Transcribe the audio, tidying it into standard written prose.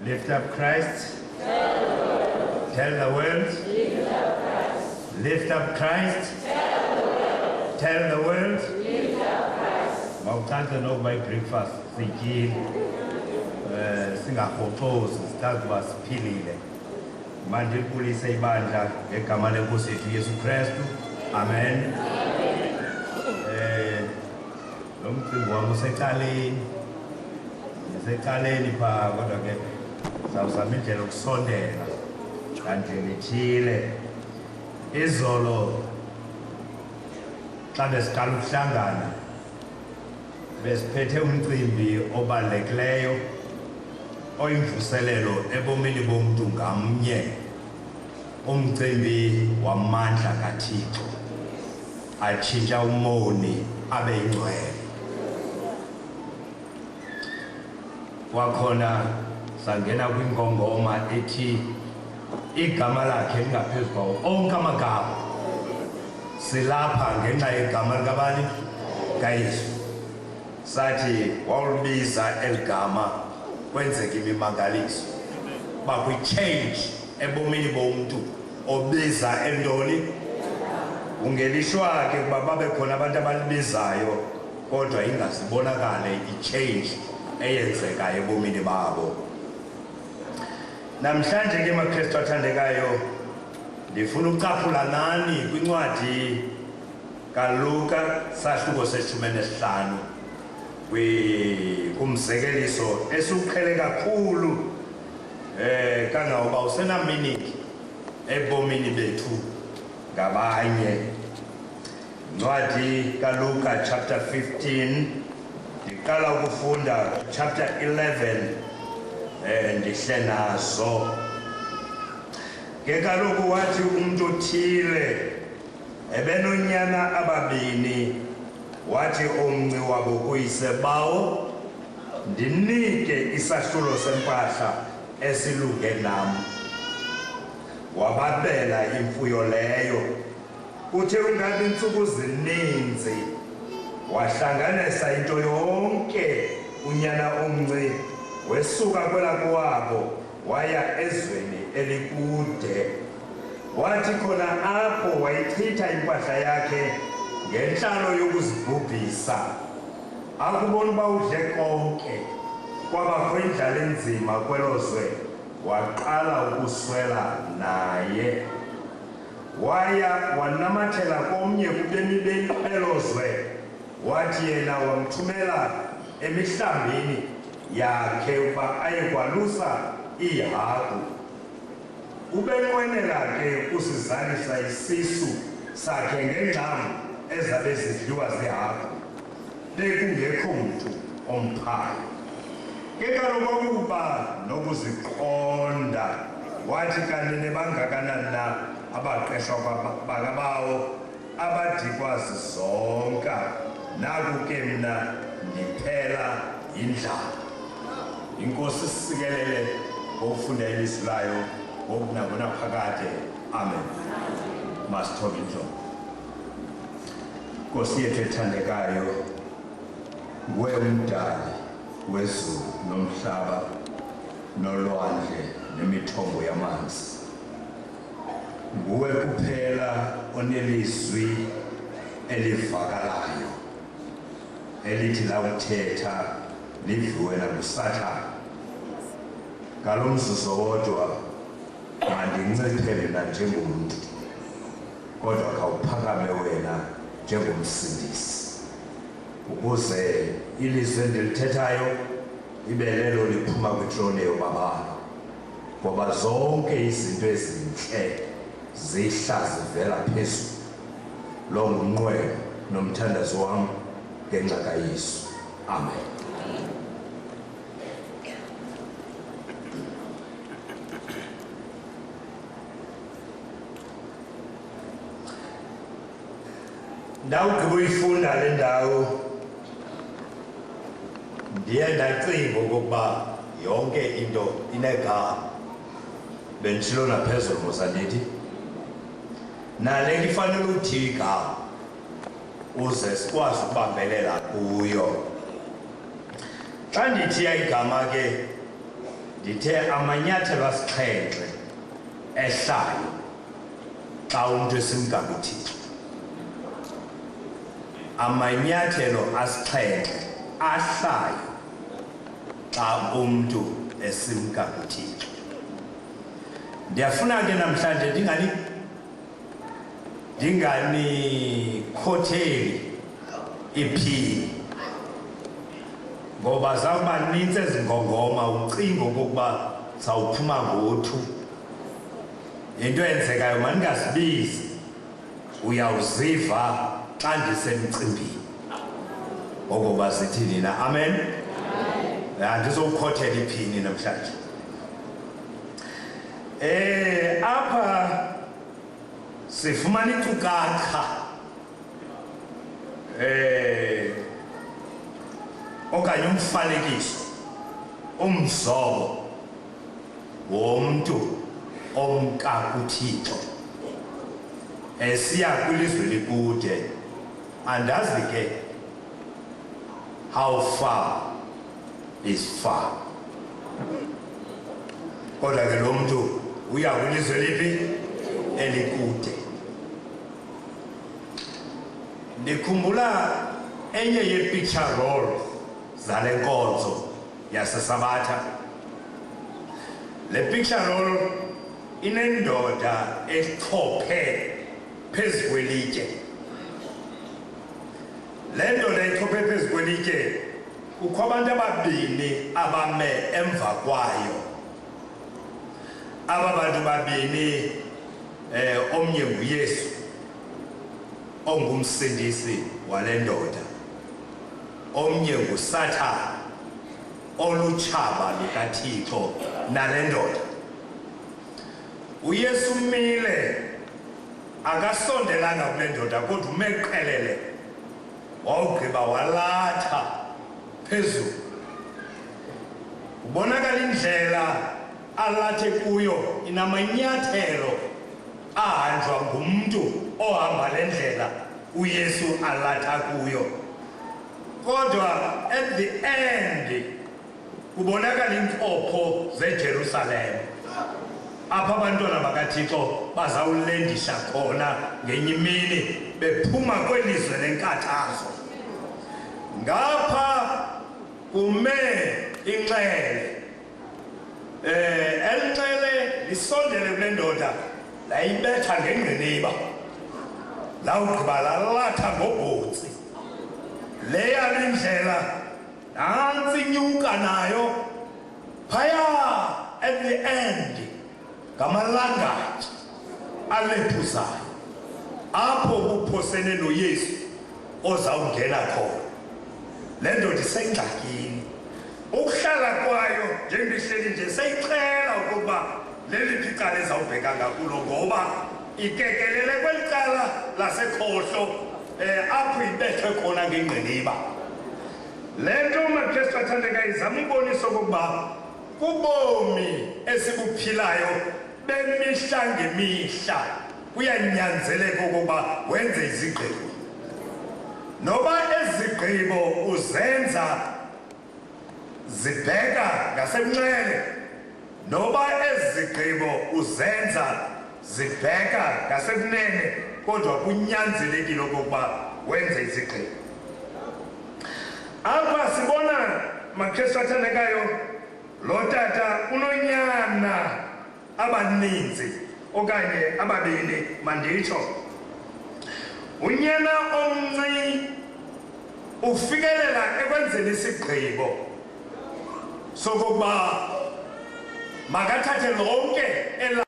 Lift up Christ. Tell the world. Lift up Christ. Tell the world. Mawucace nokuba i-breakfast sityile. Eh singarhoxozi sicace uba siphilile. Mandilibulise ibandla ngegama lenkosi yethu Yesu Kristu. Amen. Eh lo mcimbi wam usecaleni. Ndisecaleni phaa kodwa ke sawuzama indlela yokusondela ngandlela ithile. Izolo xa besiqala ukuhlangana besiphethe umcimbi obalulekileyo oyimvuselelo ebomini bomntu ngamnye, umcimbi wamandla kaThixo atshintsha umoni abe yingcwele. Kwakhona sangena kwingongoma ethi igama lakhe lingaphezu kwawo onke amagama. Silapha ngenxa yegama likabani? KaYesu. Sathi wawulibiza eli gama kwenzeka imimangaliso. Bakwi-change ebomini bomntu obiza entoni? Kungelishwa ke ukuba babe khona abantu abalibizayo kodwa ingazibonakale i-change eyenzeka ebomini babo. Namhlanje ke maKristu athandekayo ndifuna ukucaphula nani kwincwadi kaLuka sahluko seshumi nesihlanu kumzekeliso esiwuqhele kakhulu eh kangangoba usenaminiki ebomini bethu ngabanye. Ncwadi kaLuka chapter 15 ndiqala ukufunda chapter 11 ndihle nazo. Ke kaloku wathi umntu othile ebenonyana ababini, wathi omnci wabo kuyise, bawo ndinike isahlulo sempahla esilunge nam. Wababela imfuyo leyo. Uthe ungabi ntsuku zininzi wahlanganisa into yonke unyana omnci wesuka kwelakuwabo waya ezweni elikude. Wathi khona apho wayichitha impahla yakhe ngentlalo yokuzibhubhisa. Akubona uba udle konke, kwabakho indlala enzima kwelo zwe, waqala ukuswela naye. Waya wanamathela komnye kubemi belo zwe, wathi yena wamthumela emihlambini yakhe ukuba aye kwalusa iihagu. Ubenqwenela ke usizalisa isisu sakhe ngeengcam ezabe zidliwa ziihagu, bekungekho mntu omphayo. Ke kaloku akuba nokuziqonda, wathi kanene bangakanani na abaqeshwa bakabawo abadikwa zizonka, naku ke mna ndiphela yindlala. Inkosi isikelele ngokufunda ilizwi layo ngoku nangonaphakade. Amen. Masithobe intloko. Nkosi yethu ethandekayo, nguwe umdali wezulu nomhlaba nolwandle nemithombo yamanzi. Nguwe kuphela onelizwi elivakalayo elithi lawuthetha liviwe nanguSathana. Ngalo mzuzu wodwa mandinciphe mna njengomntu, kodwa khawuphakame wena njengomsindisi, ukuze ilizwi endilithethayo ibe lelo liphuma kwitrone yobabalo, ngoba zonke izinto ezintle zihla zivela phezulu. Lo ngumnqweno nomthandazo wam ngenxa kaYesu. Amen. Ndawugqiba uyifunda le ndawo, ndiye ndacinga okokuba yonke into inegama. Benditshilo naphezulu mos andithi nale ifanele uthiwa igama uze sikwazi ukubambelela kuyo. Xa ndithiya igama ke Ndithe amanyathelo asixhenxe ehlayo xa umntu esimka kuThixo. Amanyathelo asixhenxe ahlayo xa umntu esimka kuThixo. Ndiyafuna ke namhlanje ndinganikhotheli iphini, ngoba zawuba nintsi ezi ngongoma ucinga okokuba sawuphuma ngothu. Into eyenzekayo mandingazibizi, uyawuziva xa ndisemcimbini okokuba sithini na. Amen. Andizowukhothela iphini namhlanje. Apha sifumana inkcukacha okanye umfanekiso, umzobo womntu omka kuThixo esiya kwilizwe likude. Andazi ke how far is far, kodwa ke lo mntu uya kwilizwe liphi? Elikude. Ndikhumbula enye ye-picture roll zale nkonzo yaseSabatha. Le picture roll inendoda echophe phezu kwelitye. Le ndoda ichophe phezu kwelitye, kukho abantu ababini abame emva kwayo. Aba bantu babini, omnye nguYesu ongumsindisi wale ndoda, omnye nguSathana olutshaba lukaThixo nale ndoda. uYesu umile, akasondelanga kule ndoda, kodwa ume qelele, wawugqiba walatha phezulu. Kubonakala indlela alathe kuyo inamanyathelo ahanjwa ngumntu ohamba le ndlela uYesu alatha kuyo. Kodwa at the end kubonakala iinkopho zeJerusalem, apho abantwana bakaThixo bazawulendisha khona ngenye imini bephuma kwelizwe lenkathazo. Ngapha kume inxele, elinxele lisondele kule ndoda, layibetha ngengqiniba, lawugqiba lalatha ngobhotsi. Leya indlela nantsi inyuka nayo phaya at the end ngamalangatye alephuzayo, apho kuphosene noYesu ozawungena khona. Le ndoda isengxakini. Ukuhlala kwayo njengoba ihleli nje seyixela ukuba leliphi icala ezawubheka ngakulo, ngoba ikekelele kweli cala lasekhohlo, apho ibethwe khona ngengqiniba. Le nto, maKrestu athandekayo, izama ubonisa okokuba kubomi esibuphilayo bemihla ngemihla kuyanyanzeleka okokuba wenze izigqibo. Noba ezigqibo uzenza zibheka ngasekunxele, noba ezigqibo uzenza zibheka ngasekunene, kodwa kunyanzelekile okokuba wenze izigqibo. Apha sibona, maKrestu athandekayo, lo tata unonyana abaninzi okanye ababini, manditsho. Unyana omncinci ufikelela ekwenzeni isigqibo sokokuba makathathe lonke ela